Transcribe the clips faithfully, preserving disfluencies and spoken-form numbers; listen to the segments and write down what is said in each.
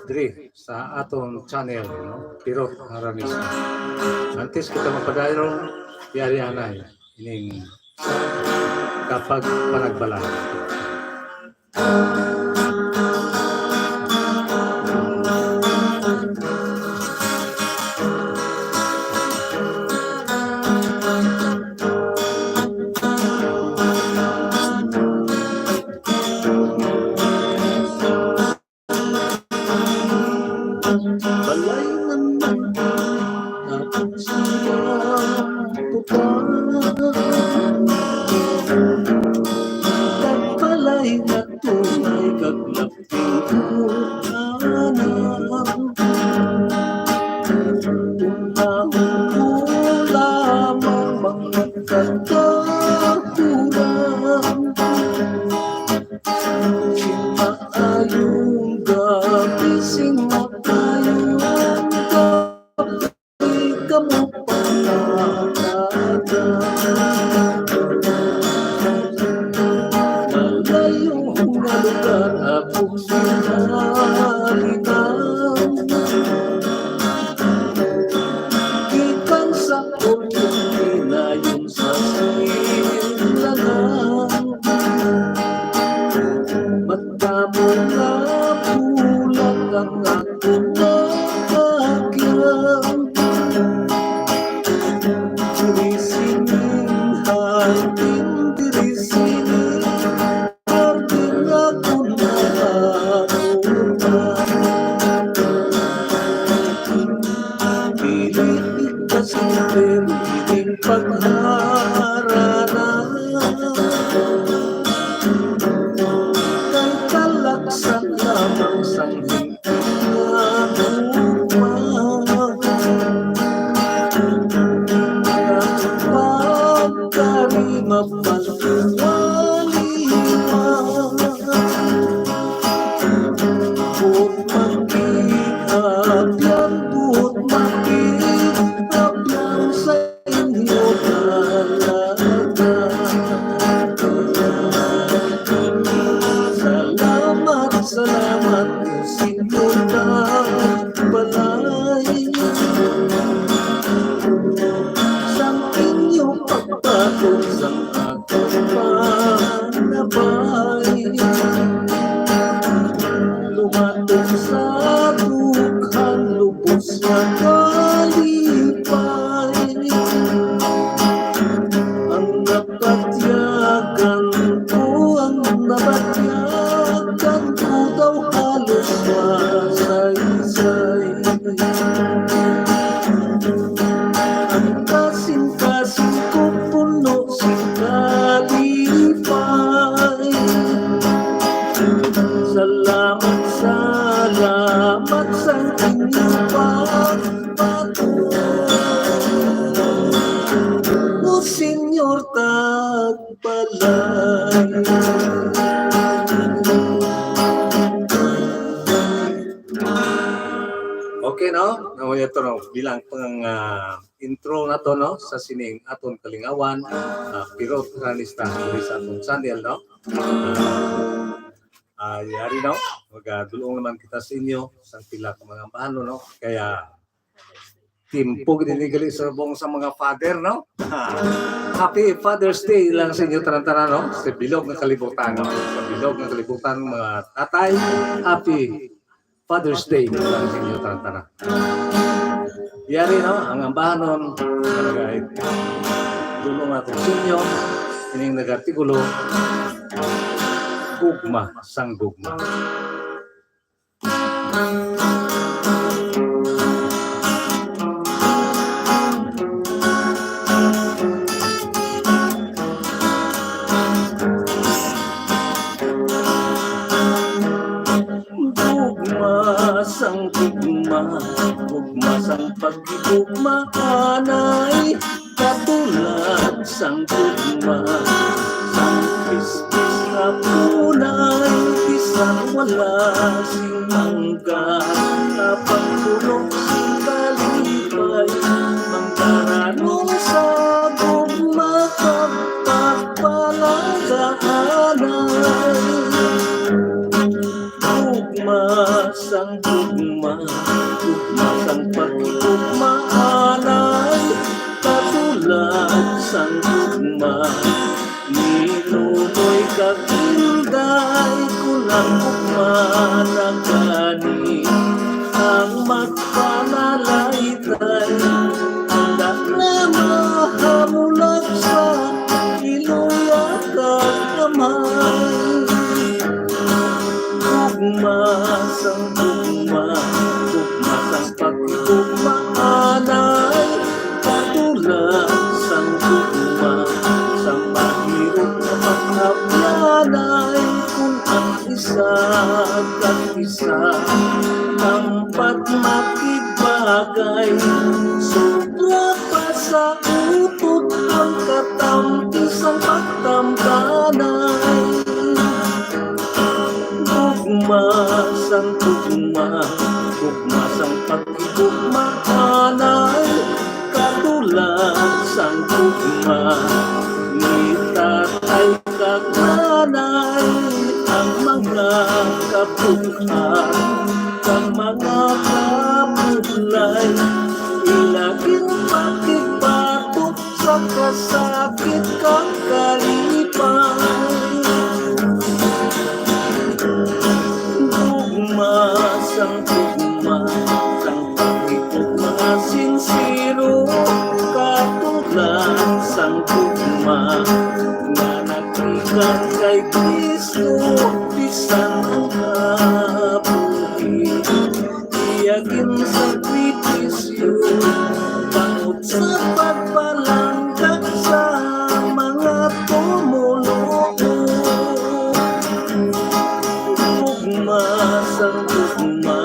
diri sa aton channel, no? Pirot Aranista. Antes kita magpadayon, yari anay ining kapag panagbalaan. Balay naman akong siyang putang. Kag balay nga tunay kag labing utana. Unahon ko lamang mga katapuran. Maayong gabi, sing maayong gabi, kamo pangatata. Malayo nga lugar akong ginalitan. Gikan sa ulong pinayon sa silangan. Madamo nga bulag ang akon naagyan. Diri sining hardin, diri sining hardin akon naabutan. Dili ikasimple ining pagharana. Kay kalaksan lamang sang hingpit nga gugma. Pagkari mapaliwali pa. Buot maging abyan, buot maging abyan sa inyo talaga. Salamat, salamat, Señor, tagbalay. Sang inyo pagbaton sang akon panabay. Lumaton sa dughan lubos nga kalipay. Ang nabatyagan ko, ang nabatyagan ko daw halos masaysay. Ang kasing-kasing ko puno sing kalipay. Salamat, salamat sa inyong pagbaton. O Señor, tagbalay. Okay, no? Amo ito, no? Bilang pang, ah, intro nato, no? Sa sining aton kalingawan, ah, Pirot Aranista diri sa aton channel, no? Ah, ah, yari, no? Magadulong naman kita sa inyo sa pila ka mga ambahanon, no? Kaya, timpo gid ini gali sa bong sa mga father, no? Happy Father's Day lang sa inyo tanan-tanan, no? Sa bilog nga kalibutan, no? Sa bilog nga kalibutan, mga tatay, happy Father's Day lang sa inyo tanan-tanan. Yari, no? Ang ambahanon, talaga, eh, dulong ako sa inyo, ining nagatigulo, gugma sang gugma. Gugma sang gugma, gugma sang paghigugma, anay. Katulad sang gugma, sang pispis nga punay, bisan wala sing mangga, nga pagpulok sing kalipay, mangkarano sa gugma kag pagpalagaanay. Gugma sang gugma, gugma sang pakigugma anay, katulad sang gugma. Ni Nonoy kag Inday, kun ang gugma na gani ang magpanalaytay, handa na mahamulag sa iloya kag amay. Gugma sang gugma, gugma sang pakigugma anay, katulad sang gugma sang mahirop nga pag-abyanay, kun ang isa kag isa tampat makigbagay, sobra pa sa utot ang katampi sang pagtambanay. Gugma sang gugma, gugma sang pakigugma anay, katulad sang gugma ni tatay kag nanay, ang mga kabug-an kag mga kabudlay, ila ginpakigbatok sa kasakit kag kalipay. Gugma sang gugma, sang pakigugma nga sinsero, katulad sang gugma nga naggikan kay Cristo, bisan ang kabuhi. Iya ginsakripisyo bangod sa pagpalangkag sa mga tumoluo. Gugma sang gugma,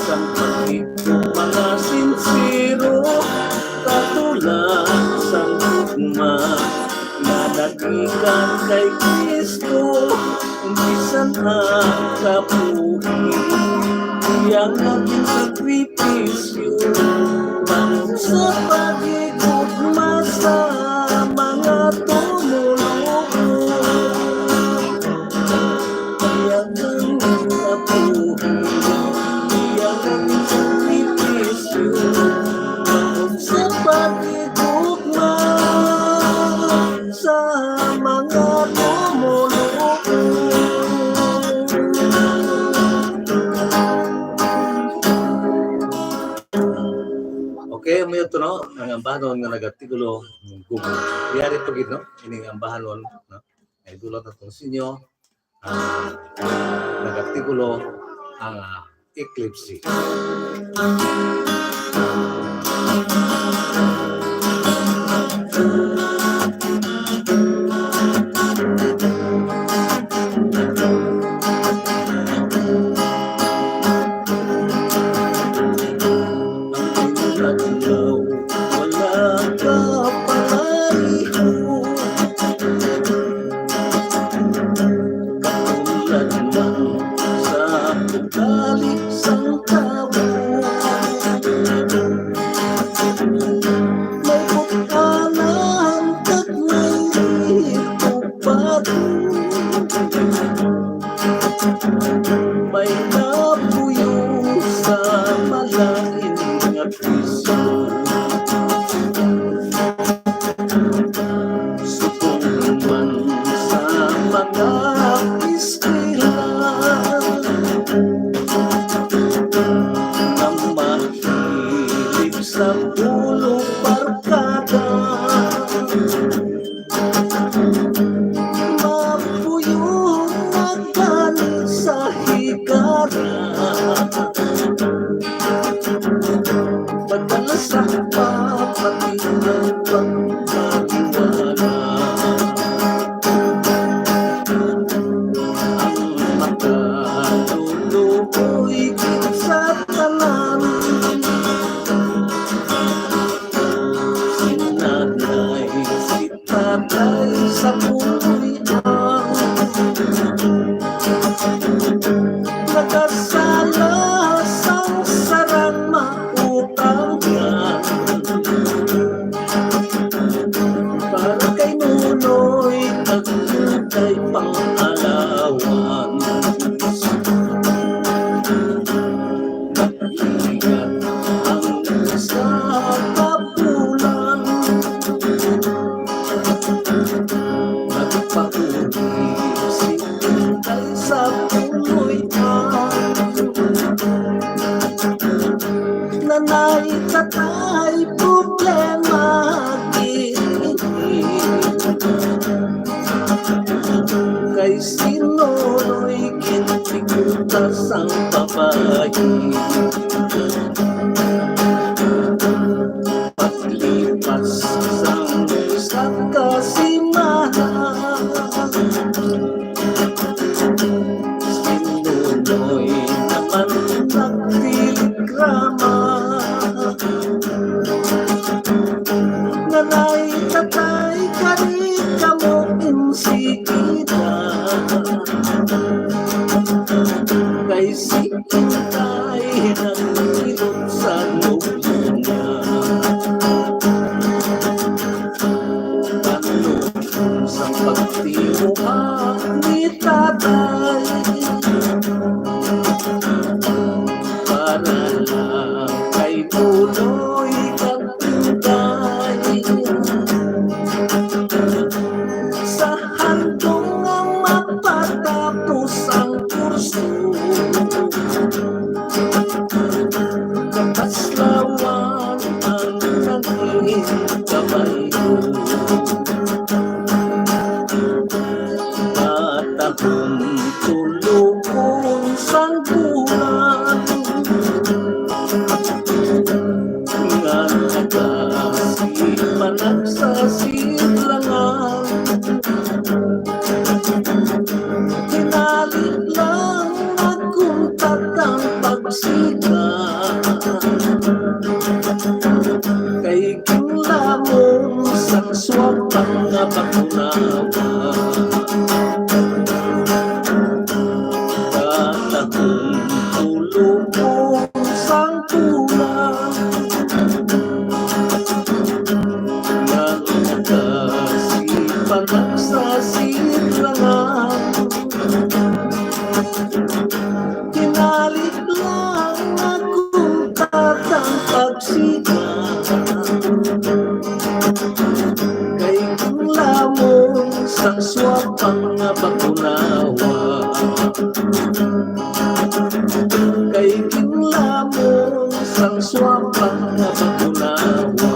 sang pagtipon mga sinsero, katulad sang gugma nga naggikan kay Cristo, bisan ang kabuhi. Iya nga ginsakripisyo bangod sa paghigugma sa mga tumoluo. Iya nga kabuhi, iya nga ginsakripisyo bangod sa paghigugma sa mga tumoluo. Okay, amo to, no? Ang ambahanon nga nagatikulo, gugma. Yari pa gid, no? Ining ambahanon, no? Ay dulat naton sa inyo. Ah, nagatikulo ang, ah, eclipse. Ang adlaw wala ka palaihog. Katulad man sa ugali sang tawo, may butkanan kag may pagod, may napuyo sa malain nga priso. Subong man sa mga eskwela nga mahilig sa pulong barkada, mapuyo na gani sa higara. Padala sa papatinang pagmaliwala. Ang makaluluoy gid sa tanan, si nanay, si tatay sa puloy-an. Nakasala sang sarang mautangan, Paglipas sang usa ka simana, si Nonoy naman nagtiligrama. Nanay, tatay, kari kamo insigida. Kay si Inday nagilot sa nobyo niya. Ano sang pagtimuha ni tatay para lang kay Nonoy kag Inday? Sa handom nga mapatapos ang kurso, kapaslawan ang nangin kabayo. Patahom tulokon sang bulan nga nagasipa nagsasidlangan. Tinalig lang nagkuntat ang pagsiga, kay ginlamon sang swabang nga bakunawa. Katahom tulokon sang bulan nga nagasipa nagsasidlangan. Tinalig lang nagkuntat ang pagsiga, kay ginlamon sang swabang nga bakunawa. Kay ginlamon sang swabang nga bakunawa.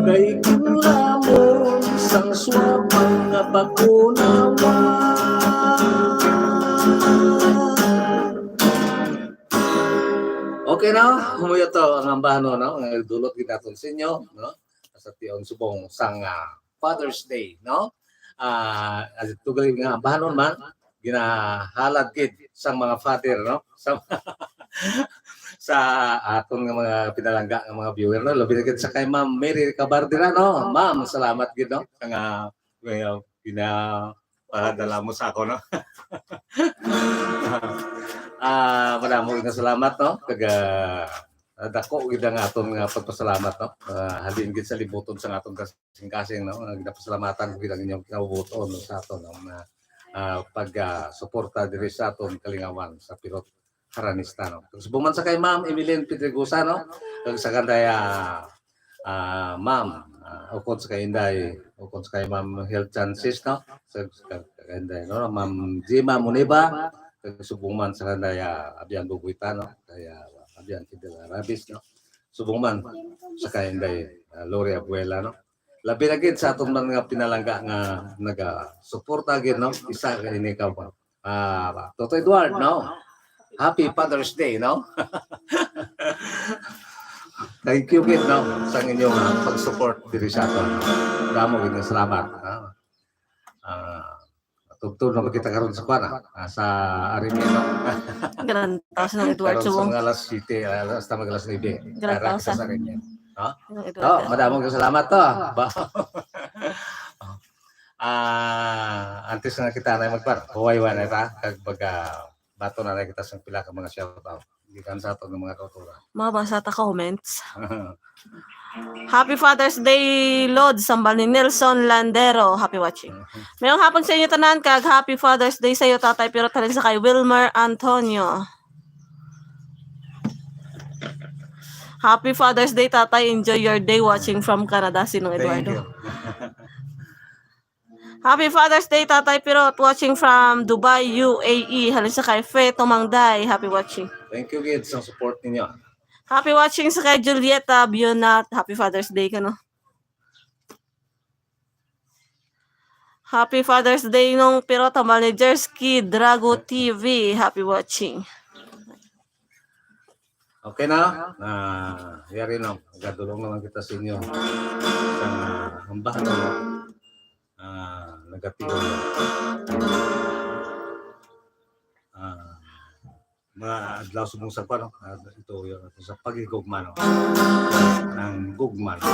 Kay ginlamon sang swabang nga bakunawa. Okay na, humayo to ang ambahanon, no? Ang dulot gid naton sa inyo, no? Sa tion subong sang, ah, Father's Day, no? Ah, as tugali nga ambahanon man, ginahalad gid sang mga father, no? Sa, sa aton nga mga pinalangga nga mga viewer, no? Labi na gid sa kay Ma'am Mary Cabardera, no? Ma'am, salamat gid, no? Sa nga, well, gina-, ah, dala mo sa ako, no? Ah, madamo nga salamat, no? Kag, ah, dako gid ang aton nga pagpasalamat, no? Ah, halin gid sa libuton sa aton kasing-kasing, no? Ang ginapasalamatan ko gid ang inyong kinabubuton, no, sa aton, no? Na, ah, pag, ah, suporta diri sa aton kalingawan sa Pirot Haranista, no? Subong man sa kay Ma'am Emeline Pedregosa, no? Kag sa kanday, ah, ah, Ma'am, ah, ukon sa kay Inday, ukon sa kay Ma'am Health Chances, no? Sa, sa kay Inday, no? Ma'am Jima Muniba, kag subong man sa kanday, ah, Abian Bubuita, no? Kay, ah, Abian Fidel Arabis, no? Subong man sa kay Inday, ah, Lori Abuela, no? Labi na gid sa aton man nga pinalangga nga nagasuporta gid, no? Isa ka ini ka, ah, Toto Edward, no? Happy Father's Day, no? Thank you gid, no, sa inyong, ah, pag-support diri sa aton. Damo gid nga salamat, no? Ah, tubtob na ba kita karon sa kuan, ah, sa Arimi, no? Garantaw sa nang Edward Karon sa subong. Mga alas siyete, ah, hasta mag alas nuebe. Garantaw Ara kita sa. Sa Arimi. No? Nang Edward. Oh, madamo nga salamat to. Ba- Ah, antes nga kita na magpar, huway-huway na ta, kag baga bato na kita sa pila ka mga shout out. Gikan sa aton nga mga kauturan. Mabasa ta comments. Happy Father's Day, Lord, sambal ni Nelson Landero. Happy watching. Mayong hapon sa inyo tanan, kag Happy Father's Day sa iyo, Tatay Pirot, halin sa kay Wilmer Antonio. Happy Father's Day, Tatay. Enjoy your day. Watching from Canada, Sinong Thank Eduardo. You. Happy Father's Day, Tatay Pirot. Watching from Dubai, U A E. Halin sa kay Fe Tumangday. Happy watching. Thank you, kids, sa support ninyo. Happy watching sa kay Julieta Bionat. Happy Father's Day ka, no? Happy Father's Day, Nong Pirot, hambal ni Jersky Drago T V. Happy watching. Okay na? Ah, yari, no? Nagadulong naman kita sa inyo. Sa hambahan, no? Ah, nagatigaw na. Ah, mga adlaw subong sa kuwan, no? Ah, ito yung sa paghigugma, no? Ang gugma, no?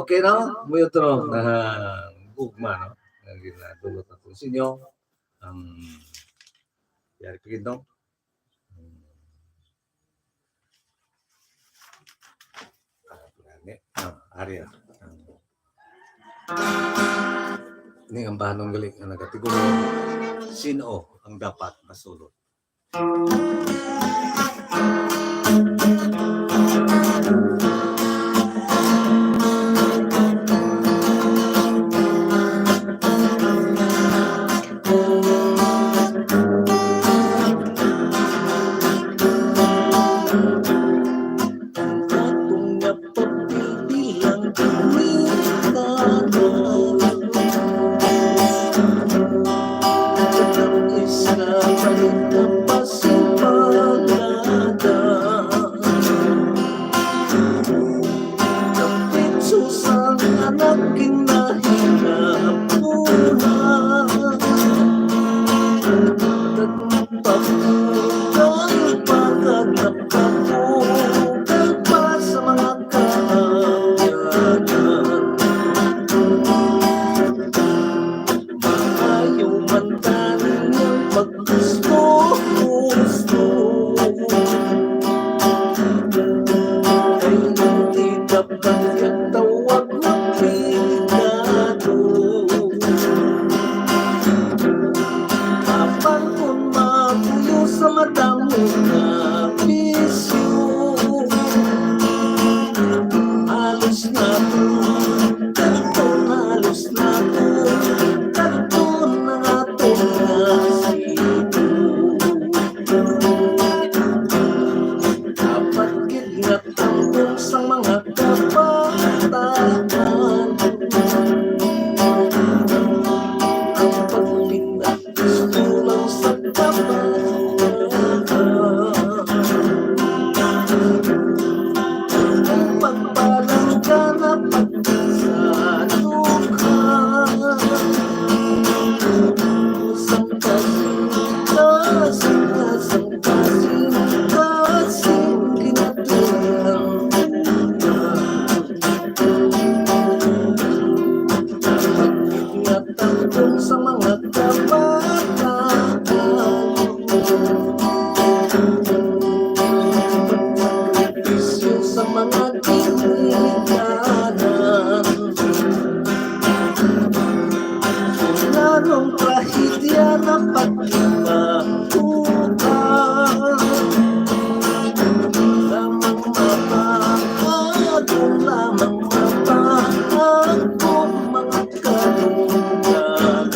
Okay, no? May otro na gugma, no? Ang ginadulot natin sa inyo. Ang yari pa gid, no? Hmm. Ah, Ni, ah, ari, ah. Ang, ning ambanon gali nga nagatigom, sin-o ang dapat masulod? Ang aton nga papel bilang Dominikano, isa ka pagpalada. Kapit sa anak kinahinapunan. Pagbugal, pagkatapukal pa sa mga kaawyanan. Maayo man tani ang paggusto-gusto. Kay hindi dapat ang tawag na pigado. Apan kung mapuyo sa madamo nga bisyo, halos na to, kadto, halos na to, kadto na nga to nga sitio. Dapat gid nga tambong sang mga kabataan ang pagpinag-istolang sa kabataan. Ang pagpalangga na pagkasalukan. Sang kasing, kasing, kasing, kasing, kasing kinatibuk-an. Dapat nga tambong sa mga kabataan. Sakripisyo sa mga ginikanan. Larong trahedya na pagkita. Lamang mapahagong, lamang mapahagong mga kalungganan.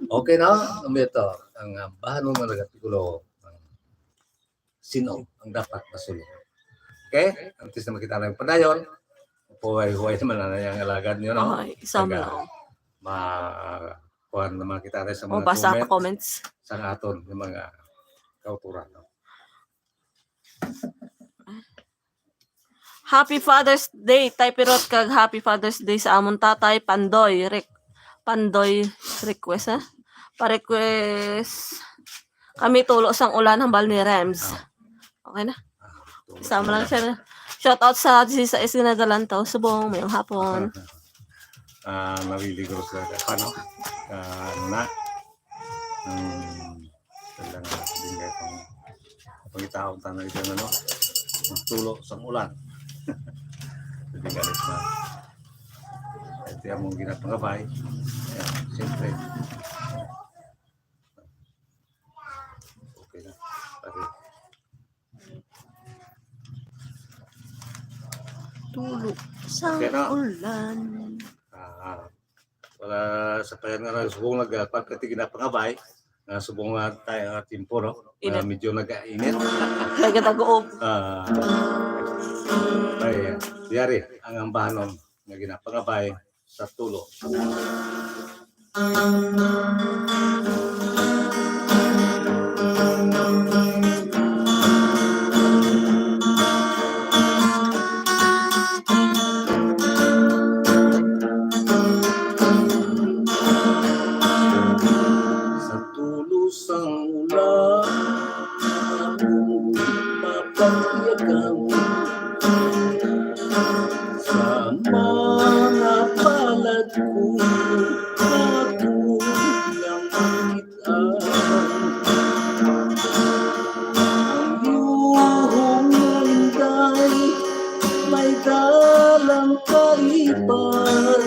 Okay na, amo ito ang, ah, bahanon nga nag-artikulo, ang sino ang dapat masulong. Okay? Antes na makita na yung padayon, huway-huway naman na yung alagad nyo, no? Okay, isa Taga- lang. Ma, kuwan naman kita na sa O, mga basa ka comment comments. Sa aton, yung mga kauturan, no? Happy Father's Day, Tay Pirot, kag Happy Father's Day sa amon tatay, Pandoy. Rek-, Pandoy request, ha? Pa-request kami tulo sang ulan hambal ni Rems. Ah. Okay na. Ah, tulo Isama lang na. Siya na. Shout out sa si sa Esina Galantaw, subong, mayong hapon. Ah, naliligo sila. Paano? Ah, ano na? Hmm, kailangan din kayo pang pangitaon tayo na ito, ano? Ang tulo sa ulan. Hindi galit na. Ito yung mong ginapangabay. Ayan, siyempre. Okay na. Okay. Tulo sa Okay na. Ulan. Ah, wala sa kaya nga lang subong nag-, ah, pagkati ginapangabay, nga subong nga tayo nga timpo, no? Nga Init. Medyo nag-init. Nagkataguob. Ah, ay, yari, ang ambahanon nga ginapangabay sa tulo. Sa tulo sang ulan, akong mapatiyagan. Sa mga palad ko, akong lamit Ang iyong nga inday may dalang kalipay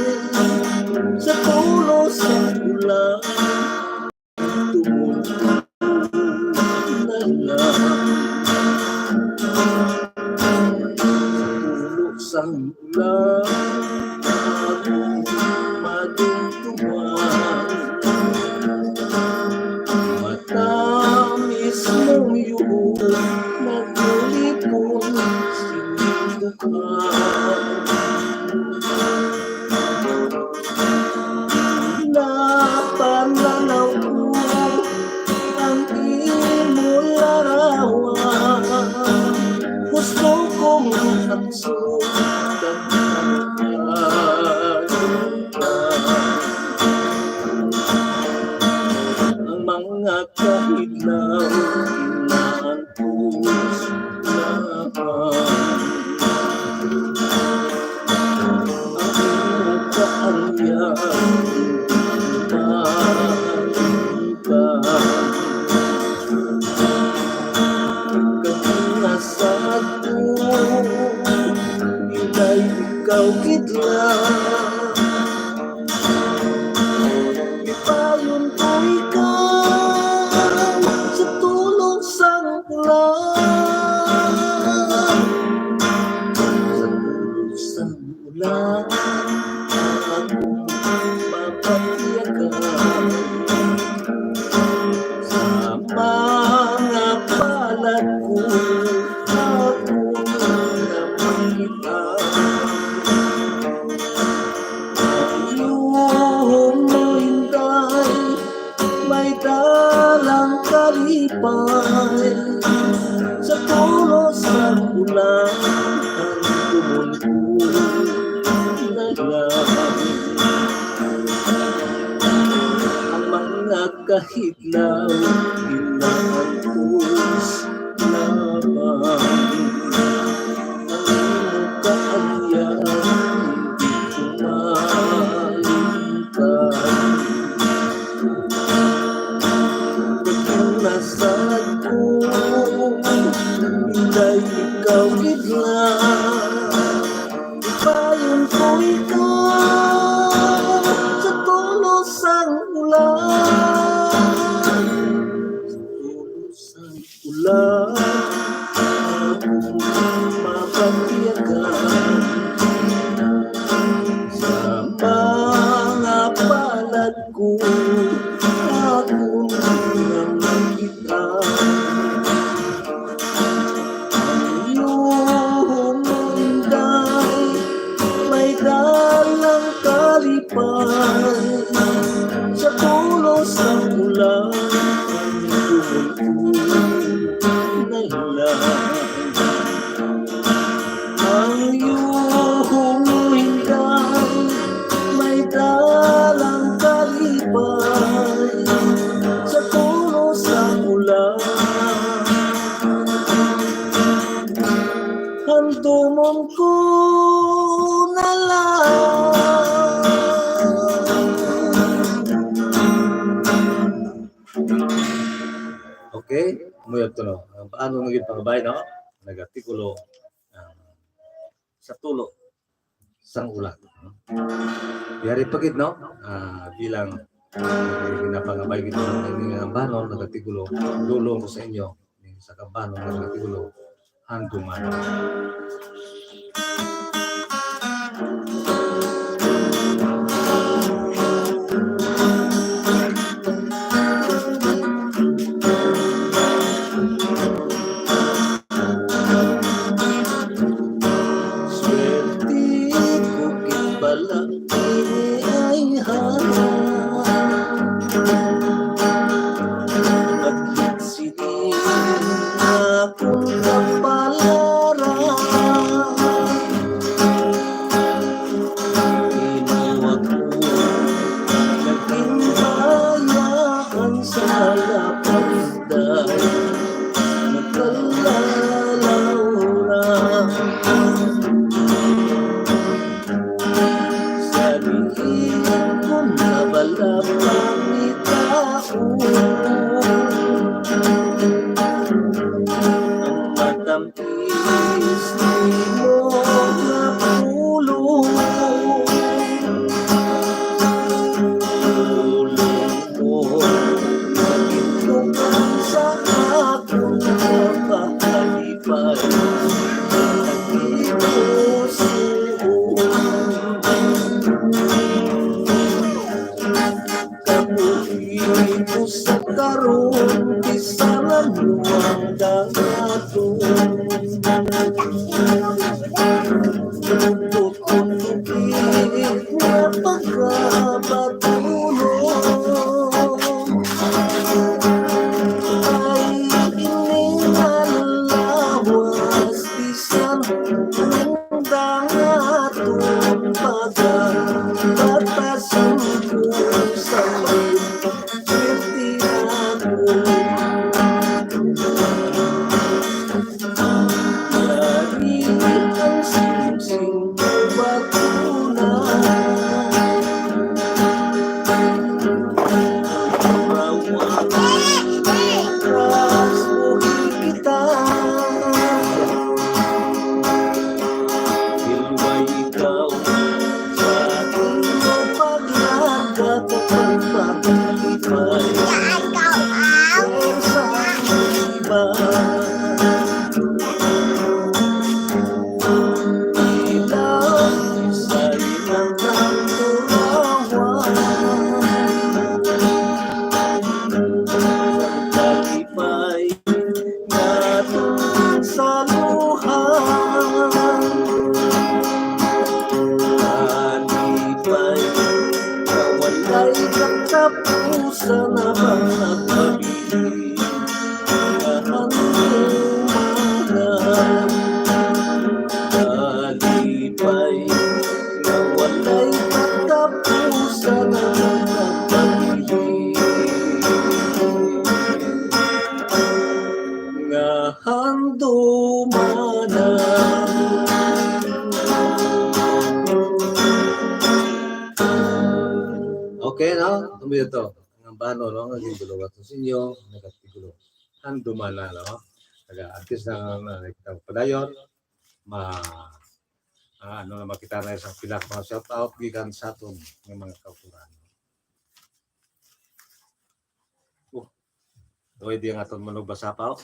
sa tulo sang ulan. Tumulo na lang sa tulo sang Lang akong madumduman. Mata mismo yun, nagulipon sinubukan. Napananaw ko ang imo larawan. Gusto kong ang mga kaidlaw, inaantos lamang. Ang imo kaangyan, maliban. Kag nasad ko, inday ikaw gid lang. Ipayon ko ikaw sa tulo sang ulan. Sa tulo sang ulan, akong mapatiyagan. Sa mga palad ko, akong napitan. Ang iyong mga inday, may dalang kalipay. Sa tulo sang ulan, ang tumulpol na lang. Ang mga kahidlaw, inaantos lamang. Ang imo kaangyan, di ko malimtan. Kung nasad ko, inday ikaw gid lang. Ipayon ko ikaw sa tulo sang ulan. Sa tulo sang ulan, akong mapatiyagan. Sa mga palad ko, Ang ulan, dumulo na lang. Ang iyong hinday may dalang kalipay sa tulo sang ulan. Handumon ko na lang. Okay, muyag to, no? Ang paano nga gid pangabay, no? Nagatikulo, um, sa tulo sang ulan, no? Yari pa gid, no? Ah, bilang, eh, ginapangabay gid, no, ang ambanon, nagatikulo, dulong ko sa inyo, ning sa kabanon nga nagatikulo, Handumanan. Swerte ko gid bala ini ay hana. At sini akong kapalaran. Ginawa ko naging bayaan sa lapad. Dahil nagkalalaw ra. Sa diin ko na bala pangitaon ang matam Is nimo nga pulong. Pulong mo, magintog sa akon nga kahalipay. Nagpusuon. Kabuhi ko sa karon, bisan ano ang dangaton. Tubtob ko tubig nga pagkabatunon. Ay, ini nga lawas, bisan ang dangaton, pagkabatasan ko sa may Swerte ako. Lagi ang singsing ko bakuna. Mawala, ras mo kita. Hilway ikaw sa imo paglagat at pagpakipay sa iba. Ilaw sa ilang turawan. Kalipay naton sa luha. Kalipay nga walay katapusan, abang nagpabilin nga handumanan. Kalipay nga walay katapusan, abang nagpabilin nga handumanan. Okay, no? Kami ito. Ang ambano, no? Ang gindulo ato sa inyo, nagatigulo. Handumanan, no? Taga artist na, na, na kita padayon. Ma, ah, ano na makita na isang pila ka mga shout out gikan sa aton ng mga kauturan. Oh. Pwede ang aton manugbasa pa, oh.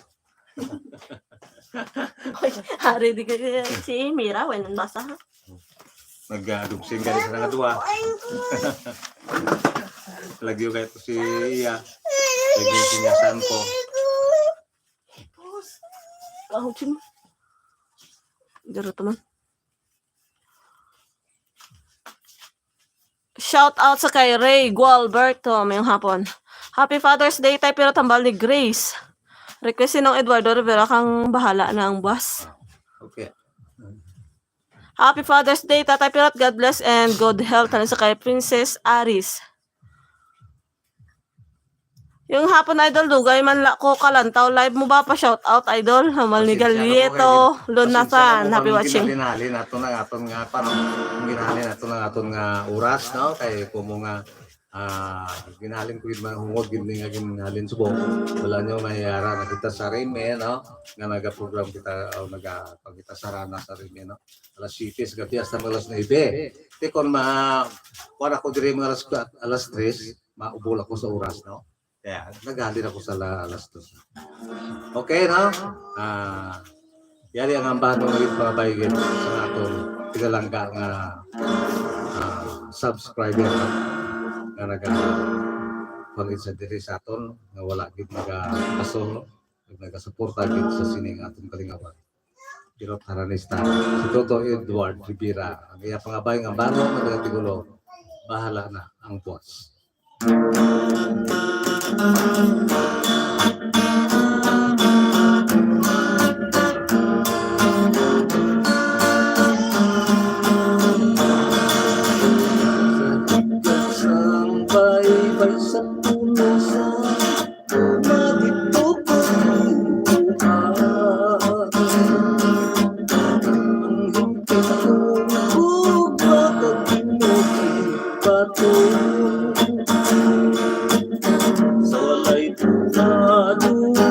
Oy, hari di ka si Mira, when nang basa, ha? Nag-adugsing ka sa nga duwa. Lagyo kayo to si iya. Lagyo si niya sangko. Kahon siya mo. Daro to man. Shout out sa kay Ray Gualberto, mayong hapon. Happy Father's Day, Tay Pirot, hambal ni Grace. Request si Nong Eduardo Rivera kang bahala na ang buwas. Okay. Happy Father's Day, Tatay Pirot. God bless and good health. Ano sa kay Princess Aris? Yung hapon, Idol, dugay man la ko kalantaw. Live mo ba pa shout out, Idol? Hambal ni Pasensya na po Galieto kayo. Lunathan. Pasensya na po Happy kami watching. Ginhalin nato na aton nga, parang ginhalin nato na aton nga oras, no? Kay kumo nga, ah, ginhalin ko yung mga hungod, gini nga ginhalin subong. Wala nyo mahiyara na kita sa Rime, no? Nga nagaprogram kita, o nagapagkita sa Rana sa Rime, no? Alas siyete sa gabi hasta alas nuebe. Te, kung ma-, kuwan ako diri mga alas, alas tres, maubol ako sa oras, no? Kaya, naghalin ako sa la-, alas dos. Okay, no? Ah, yari ang ambahan mo ngayon, mga baygin, sa aton tigalangga nga, ah, subscriber, no? Nga naga-, kuwan sa diri sa aton, nga wala gid naga-, kaso, no? Nagasuporta gid sa sining atong kalingawan. Pirot Haranista, si Toto Edward Rivera. Ang iya pangabay nga balo nga taga Tigulo, bahala na ang boss. Sang baybay sa puno sa Madito ko ang buhay. Ang hingpit kong gugma kag tinuod bato. Sa walay duha-duha.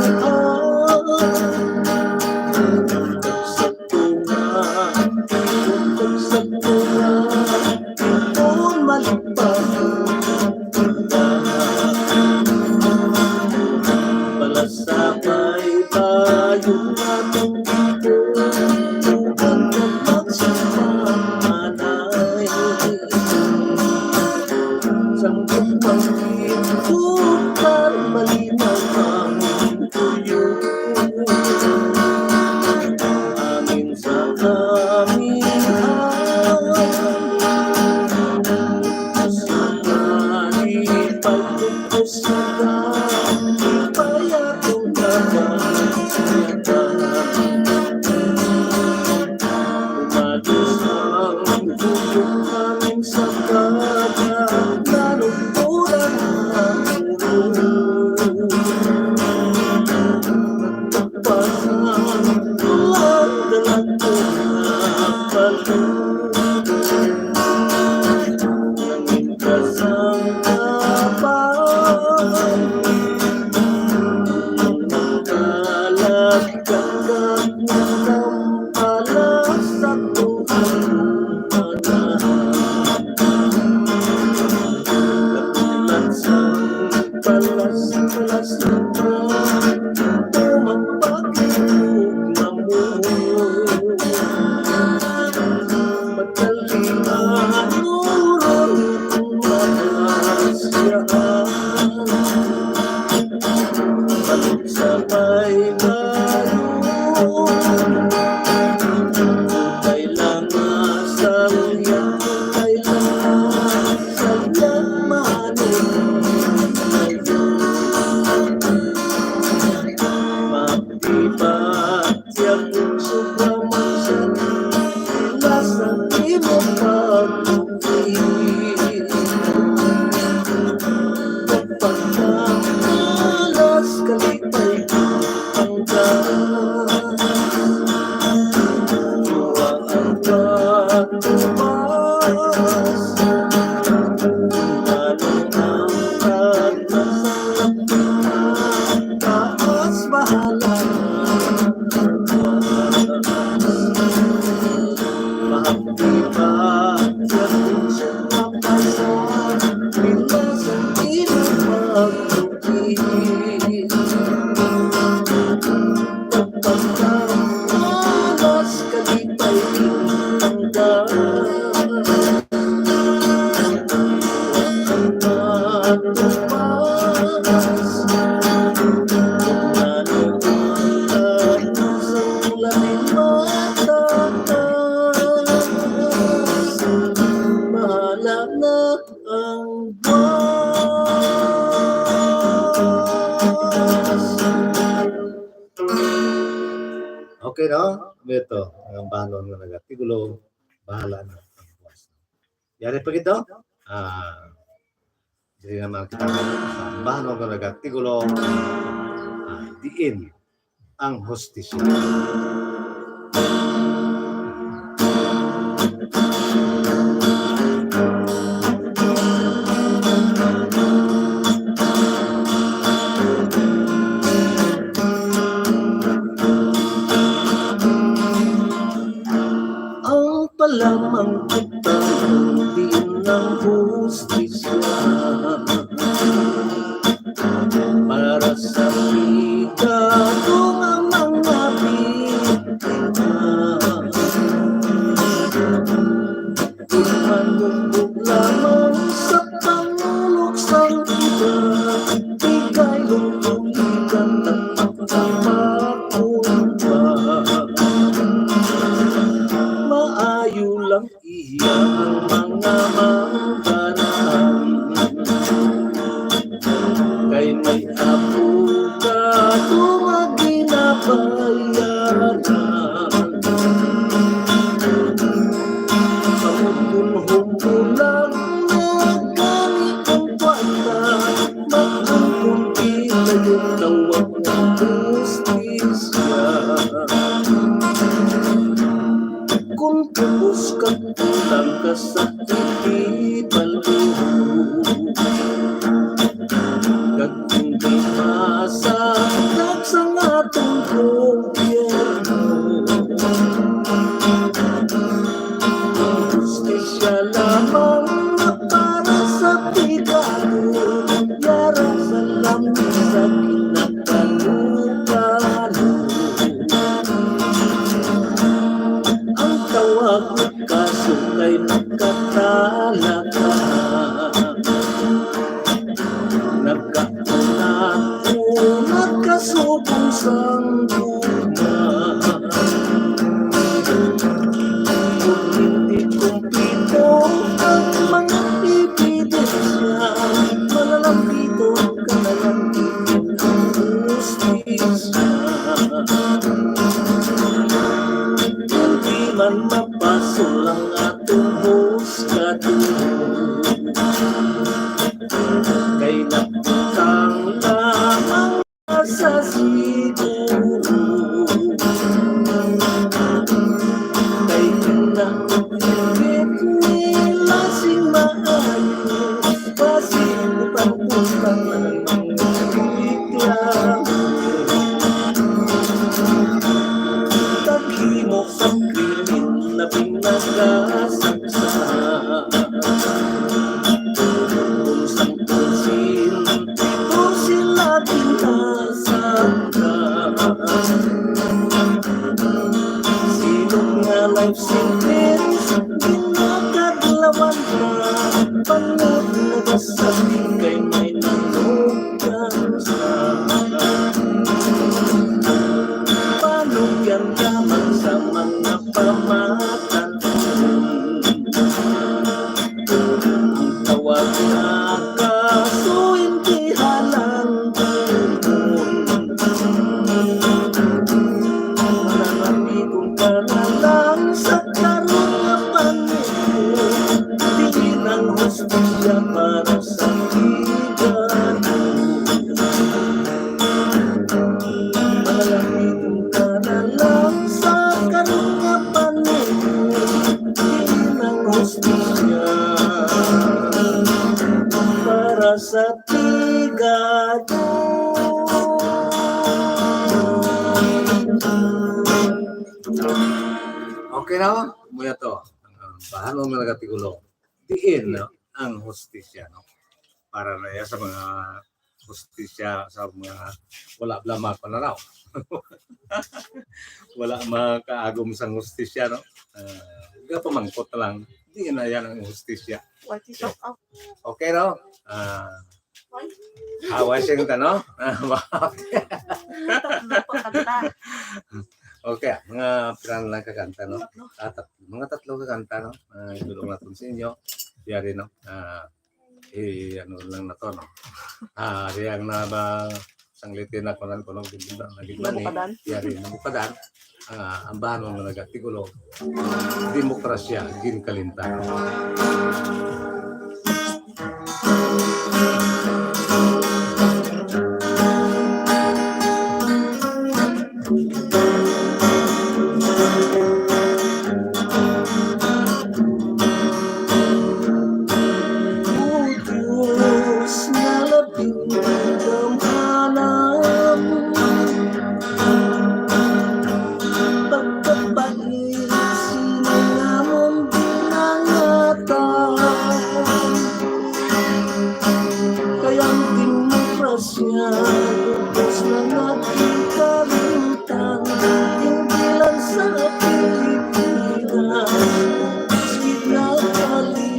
Sa tunga, sa tunga, ipon malipay. Palasabay tayo nga tubig, bukan na magsamanay. Sang upang ito, para malinaw ang tuyo. Amin sa kamihan. Sa kalipay ko sa kalipay akong nagkakita. Umalis ang bundok namin sa kalipay. Palas, palas na pa, ito magpakigugma mo. Madali ang oras, malas siya. Sabay bayo. Kailangan sa iya, kailangan sa iya, mano. Okay, no? Ito, ang bahanon nga nagatigulo, bahala na ang buwas. Yari pa gito? Ah, diri naman kita sa bahanon nga nagatigulo, ah, diin ang hustisya. Ang palamang kita, diin ang hustisya. Para sa pigado nga mga biktima, di manumbog lamang sa pangulog sang iba, di kay lungkong ikan at pagkapakulba. Maayo lang iya ang mga manggaran, kay may abogado nga ginabayaran. Bangod kun humbo lang nga gani ang kwarta, makumpit na yung tawag ng hustisya. Kung pupos ka, kulang ka sa ipibalo, kag hindi masagdag sang atong gobyerno. Ang hustisya lamang na para sa pigado, yara sa lamisa ginakalukalu. Ang tawag nga kaso kay nagkatalaga, nagkauna-una kasubong sang gugma. Kung hindi kumpleto ang mga ebidensya, malalambito ka na lang, diin ang hustisya. Hindi man mapasol ang atong husgado, kay nabutang lamang sa siguro. Kay kinahanglan nila sing maayo, basi utang-utang ang mga reklamo. Kag himo sa krimen na pinagasaksa. Kung sang porsyento sila ginasangka, silot nga life sentence ginakadlawan na, bangod nagasakit kay may nanugkang sa panugyan lamang sa mga pamatan. Ang tawag nga kaso hindi halanggunon. Mananamigon ka na lang sa karon nga panahon, diin ang hustisya para sa pigado. Mananamigon ka na lang sa karon nga panahon, diin ang hustisya para sa pigado. Okay na, muya to. Ang bahanon nga nagatigulo, diin, no, ang hustisya, no? Para na ya sa mga hustisya sa mga wala bala mapanaraw. Wala makaagom sang hustisya, no? Ah, gapamangkot na lang, diin na yan ang hustisya. What is up? Okay, no? Ah, ah, Washington, no? Ah, Tatlo pa kanta. Okay, mga pila lang ka kanta, no? Tatlo. Ah, tat-, mga tatlo ka kanta, no? Ah, idulong natin sa inyo. Yari, no? Ah, eh, ano lang na to, no? Ah, ari ang na ba, sang Latin na kunan, kuno gid na, naging mani, Nabukadan. Yari, Nabukadan, ang, ah, ambahanon nga nagatigulo, Demokrasya Ginkalimtan. O Dios nga labing gamhanan, pagkabait sini nga amon ginangatan. Kay ang demokrasya, ubos na naging kalimtan, hindi lang sa Pilipinas, ubos gid na kalibutan.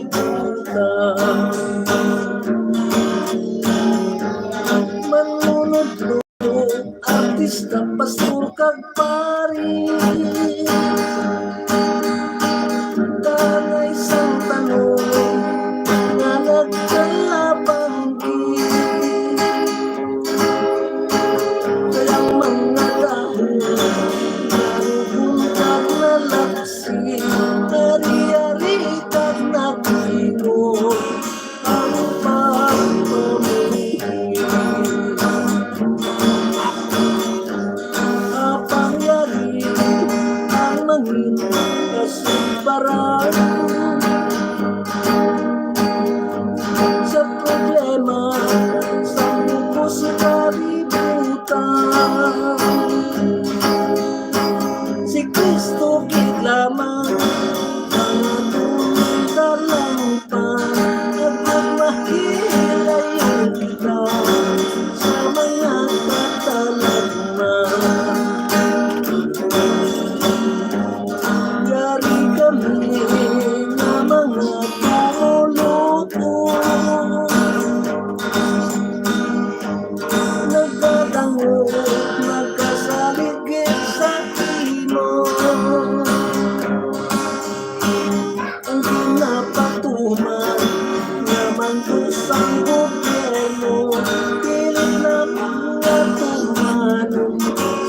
Manunodlo, artista, pastor, kag pari, danay sang tanom nga nagkalabanggi. Kay ang mga dahon, narugon kag nalaksi, ari-ari kag naglimos ang pagpamuhi. Apang yari ang mangin kasumbaran sa problema sa ubos nga kalibutan. Si Cristo gid lamang ang aton kalampan, agod mahilayon kita sa mga katalagman. Yari kami nga mga tumoluo, nagdadangog, nagkasaligid sa imo. Ang ginapatuman nga mangkos ang gobyerno, dili na mga tumanon,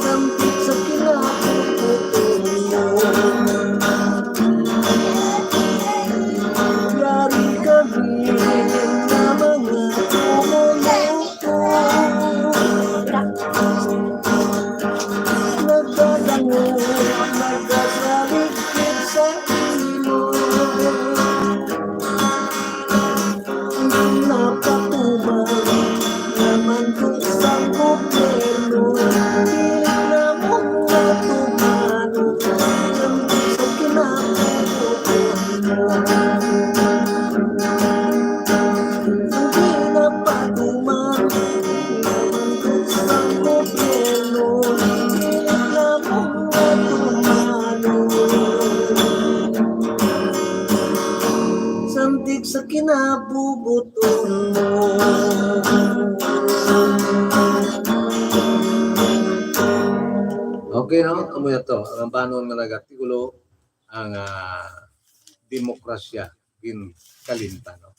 samtid sa kinabubuton mo. Yari kami nga mga tumoluo. Nagdadangog, nagkasaligid sa imo. Ang ginapatuman nga mangkos ang gobyerno, dili na mo matuman, samtid sa kinabubuton mo. Ang ginapatuman nga mangkos ang gobyerno, dili na mo matuman, samtid sa kinabubuton mo. Okay, no? Amo na to. Ang ambahanon nga nagatigulo ang, ah, demokrasya ginkalimtan, no?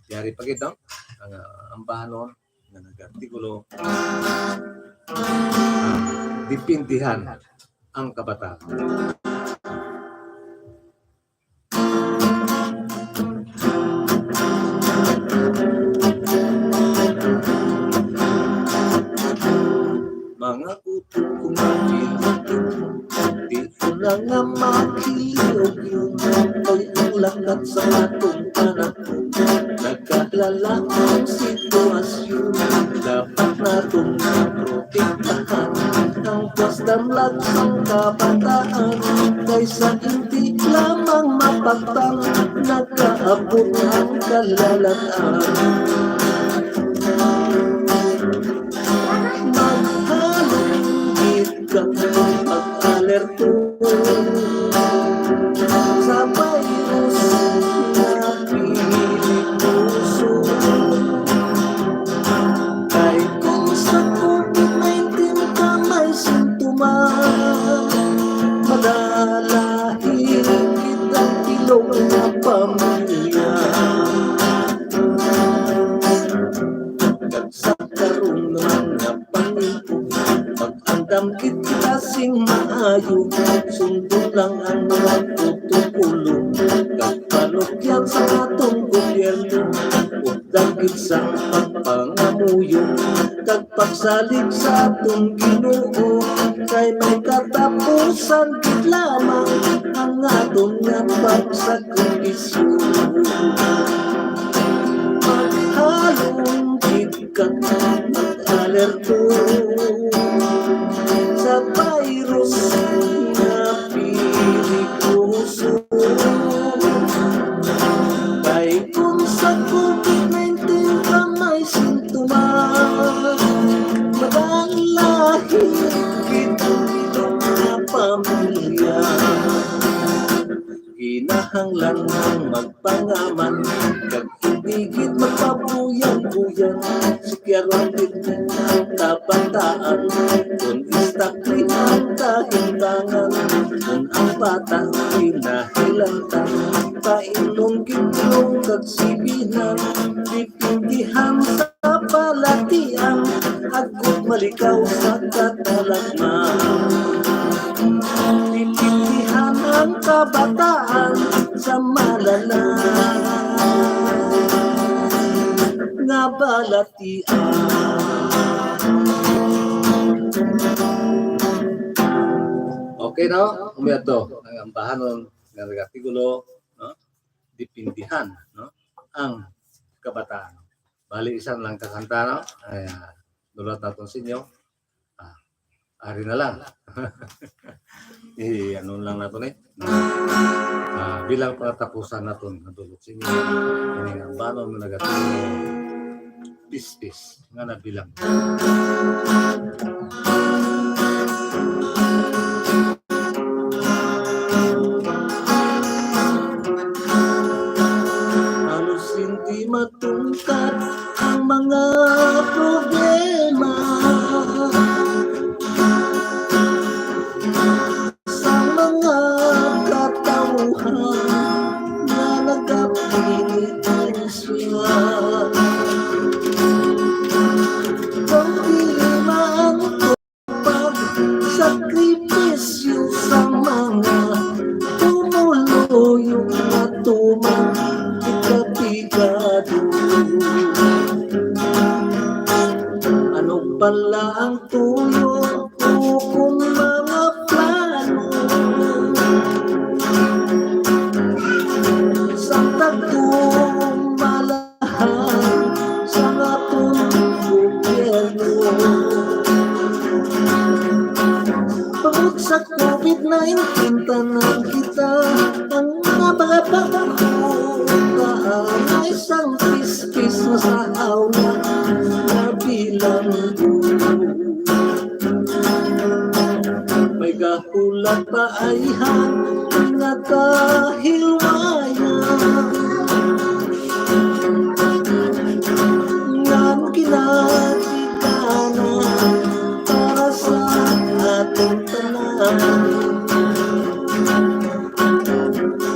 Yari pa gid, no? Ang, ah, ambahanon nga nagatigulo, ah, dipindihan ang kabataan. Mga utod kong makilig, di ko na nga makilog yun. Kay ang lakat sa atong panahon, nagkalain ang sitwasyon. Dapat naton maprotektahan ang pagdamlag sang kabataan, kay sa inti lamang mapaktan, nagaabot ang kalalat-an. Maghalong gid kami pag-alerto sa virus nga piligroso. Kay kung sa COVID nineteen ka may sintomas, madala higit ang ilog nga pamilya. Ang kita sing maayo, sundon lang ang mga protokolo, kag panukyan sa atong gobyerno, ug dagit sa pagpangamuyo, kag pagsalig sa atong Ginoo, kay may katapusan gid lamang ang aton nga pagsakripisyo. Maghalong gid kag mag-alerto sa virus nga peligroso. Kay kung sa COVID nineteen ka may sintomas, madalahi kita nga pamilya. Kinahanglan nang magpangaman, kag hindi gid magpabuyan-buyan. Sikyaro gid ang kabataan, kung istakli ang kahimtangan. Kung ang bata kinahilantang, painom gid kag sibinan, dipindihan sa balatian, agud malikaw sa katalagman. Dipindihan ang kabataan sa malala nga balatian. Okay, no? Umiadto ang ambahanon nga nag-artikulo, no? Dipindihan, no? Ang kabataan. Bali, isa lang ka kanta, no? Ay, ah, dulat naton sa inyo. Ah, ari na lang. I-ano lang naton eh. Ah, bilang pangatapusan naton nga dulot sa inyo. Ini nga ambahanon nga nagatulo, Pispis nga nabilang. Halos hindi matungkad ang mga problema sa mga katawhan nga nagapinitensya. Problema ang pagsakripisyo sa mga pumuluyo nga tuman ikapikado. Ano pala ang tuyo o kung mga plano sa tagong malahan sa aton gobyerno? Tungod sa COVID nineteen, tanan kita ang nabagabag, ang isang pispis nga sa aula nga bilanggo. May gahulat pa ayhan nga kahilwayan, nga ang kinatikanan para sa aton tanan.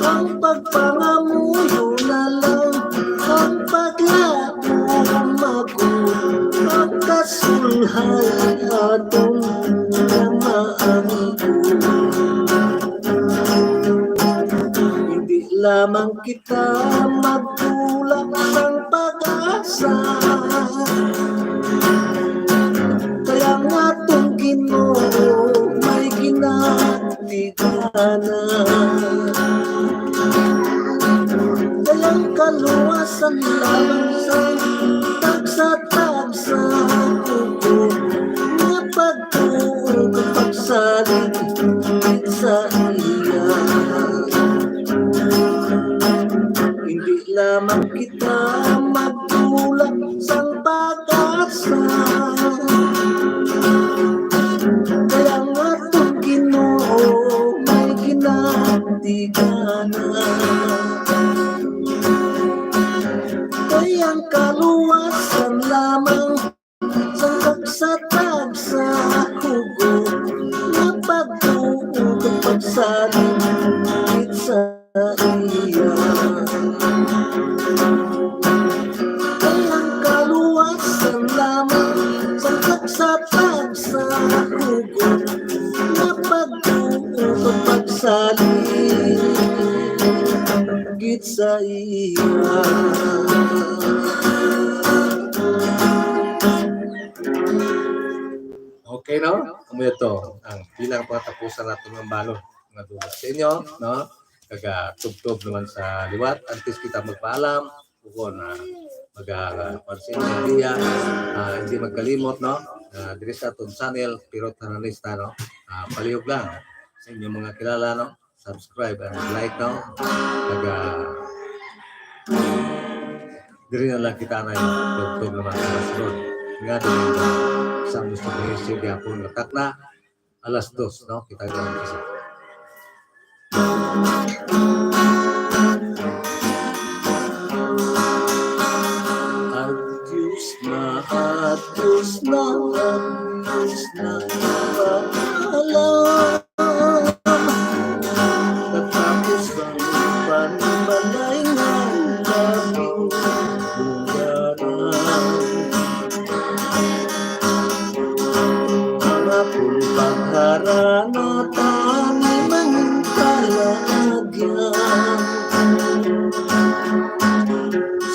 Ang pagpangamuyo na lang ang paglaom, ako ang kasulhay aton nga maangkon. Hindi lamang kita magtulak sang pag-asa, kay ang aton Ginoo may ginatiganan. Kay ang kaluwasan lamang sa tagsa-tagsa, kuko nga pagtuo kag pagsalig sa iya. Hindi lamang kita magtulak sang pag-asa, kay ang aton Ginoo may ginatiganan. Kay ang kaluwasan lamang sa tagsa-tagsa, kuko nga pagtuo kag pagsalig sa iya. Kay ang kaluwasan lamang sa tagsa-tagsa, Sa kugon nga pagtuo kag pagsalig gid sa iya. Okay, no? Amo to ang bilang pangatapusan nato nga balon nga dula sa inyo, no? Kag, ah, tubtob naman sa liwat. Antes kita magpaalam, kugon, ah, mag, ah, kuwan sa inyo, diya, ah, hindi magkalimot, no? Ah, diri sa atong channel, Pirot Hananista, no? Ah, palihog lang sa inyong mga kilala, no? Subscribe and like, no? Kag, ah, diri na lang kita na yung tugtog naman sa sunod. Nga din sa gusto ko yung sige ako nga takna, alas dos, no? Kita ka lang isa. Adios na, adios na, adios na, paalam. Natapos ang panimalay nga labing bungaran. Ang apon pagharana, tanim ang kalagyan.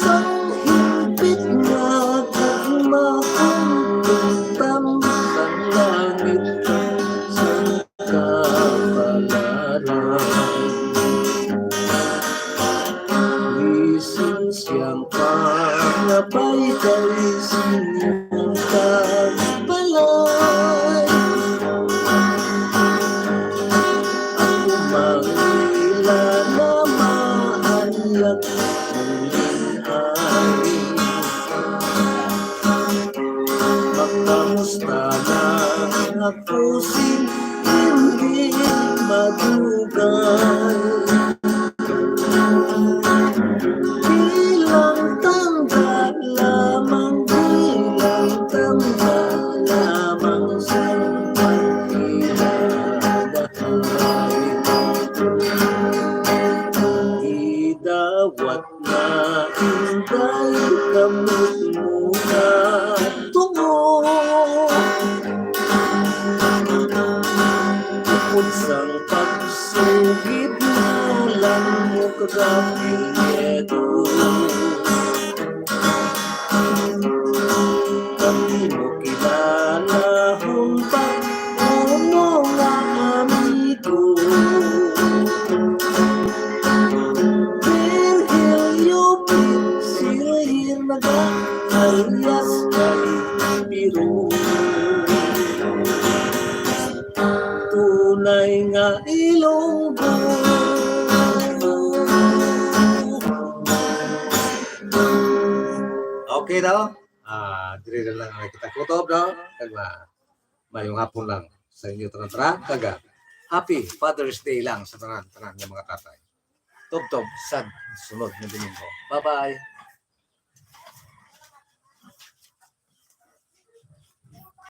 Sang himpit nga gugma, ang kuntang sang langit, sang kapalaran. Bisan siyang pangabay kay sinyong kagbalay. Ako mangila na maanyag mong linaw. Magkamusta lang ako sing hindi madugay. Bilang tanda lamang, bilang tanda lamang sa pagkilala. Idawat nga inday kamot mo nga tuo. Upod sang pagsugid mo lang mo kagapilyeto. Kami mo kilalahon pa kuno nga amigo. Virgilio Pitsilhin naga alias kay Biro. Tunay nga Ilonggo. Okay daw? Ah, diri na lang ang kita kutob, no? Kag ma-, mayong hapon lang sa inyo tanan-tanan. Kag, ah, happy Father's Day lang sa tanan-tanan nga mga tatay. Tubtob sa sunod nga Domingo. Bye-bye.